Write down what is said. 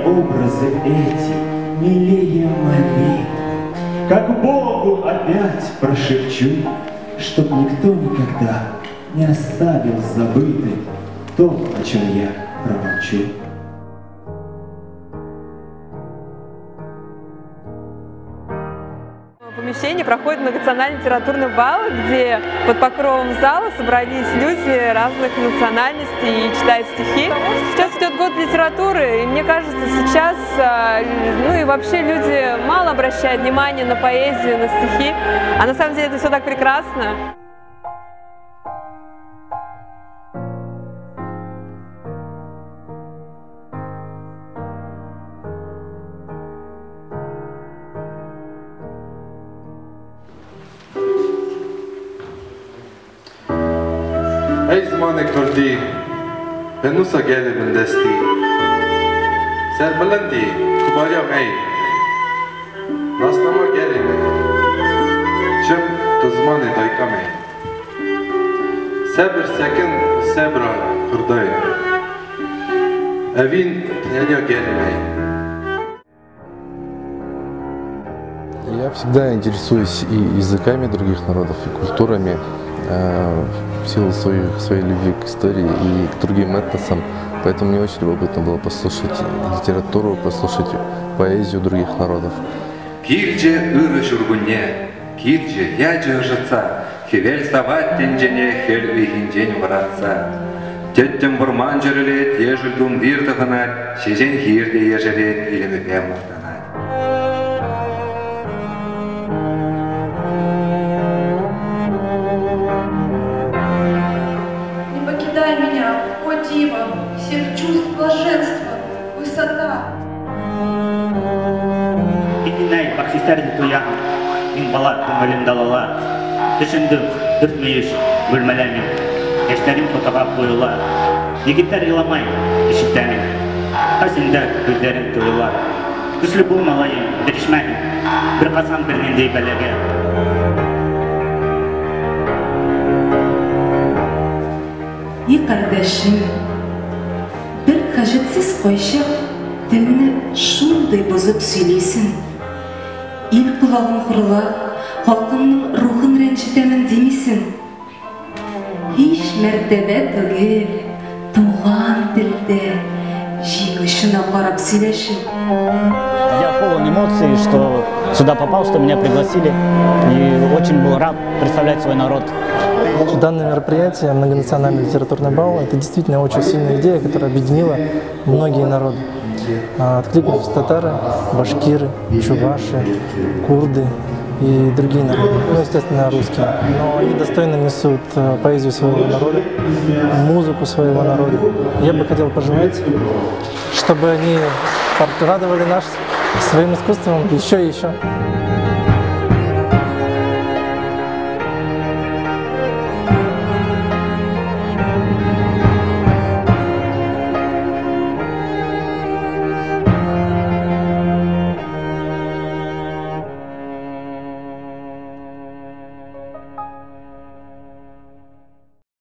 образы эти милее молитвы, как Богу опять прошепчу, чтоб никто никогда не оставил забытым то, о чем я промолчу. В помещении проходит многонациональный литературный бал, где под покровом зала собрались люди разных национальностей и читают стихи. Сейчас идет год литературы, и мне кажется, сейчас, ну и вообще люди мало обращают внимание на поэзию, на стихи, а на самом деле это все так прекрасно. Ey زمان کردی به نوسا گل بندستی سربلندی کباریا می ناسنما گل می چم تو زمان دایکا می صبر سکن صبر خردای اوین تنیا گل می. Я всегда интересуюсь и языками других народов, и культурами, в силу своей любви к истории и к другим этносам. Поэтому мне очень любопытно было послушать литературу, послушать поэзию других народов. Килче ыры ҫуркунне, килче ячӗ ӑшӑтса, хӗвел савать тӗнчене хӗл ыйхинчен вӑратса. Тӗттӗм вӑрман чӗрӗлет, ешӗл тумтир тӑхӑнать, ҫеҫен хир те ешерет, илемӗпе мухтанать. Всех чувств блаженства, высота. Иннәй баксистәрҙе тоям, мин бала күңелем далала. Төшөндөм, дүрт мөйөш бүлмәлә мин. Йәштәрем фотоға ҡуйыла. Егеттәр иламай, ишетә мин. Ҡасында күҙҙәрем тойола. Көслө бул, малайым, бирешмә һин. Бер ҡасан бер ниндәй бәләгә. И ҡәрҙәшем, бер хәжәтсез ҡайчаҡ телне шундай боҙоп һөйләйһең. Ил ҡолағын хурлап, халҡыңдың рухын рәнжетәмен тимәйһең. Һис мәртәбә түгел, туған телдә җиң очына ҡарап һөйләшеү. Я полон эмоций, что сюда попал, что меня пригласили, и очень был рад представлять свой народ. Данное мероприятие, многонациональный литературный бал, это действительно очень сильная идея, которая объединила многие народы. Откликнулись татары, башкиры, чуваши, курды и другие народы, ну, естественно, русские. Но они достойно несут поэзию своего народа, музыку своего народа. Я бы хотел пожелать, чтобы они радовали нас своим искусством еще и еще.